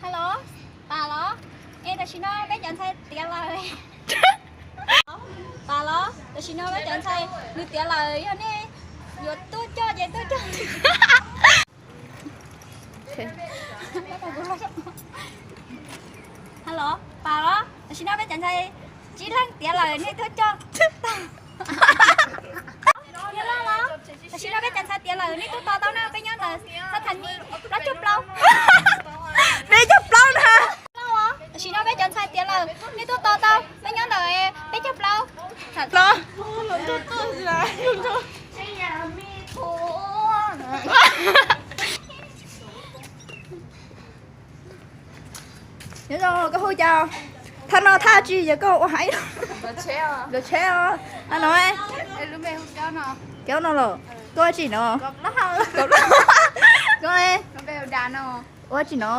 Hello, Pas los? Es tam sim no peb cov ntxhais tiav lawm. Pas los? Tam sim no peb cov ntxhais nws tiav lawm, yog nej yuav tuaj coj ces tuaj coj. Hello, Pas los? Tam sim no peb cov ntxhais tsib leeg tiav lawm, nej tuaj coj. Tam sim no peb cov ntxhais tiav lawm, nej tuaj tos tau na, peb nyob ntawm Xab Thas Nyij plaub caug plaub. Peb caug plaub na. Tam sim no peb cov ntxhais tiav lawm, nej tuaj tos tau, peb nyob ntawm peb caug plaub. Los. Nyob zoo, koj hu cas? Thaj no thaj tsi yog koj ua heev? Los tsheb os. Thaj no, cov no los? Koj ua tsi no? Koj ua tsi no?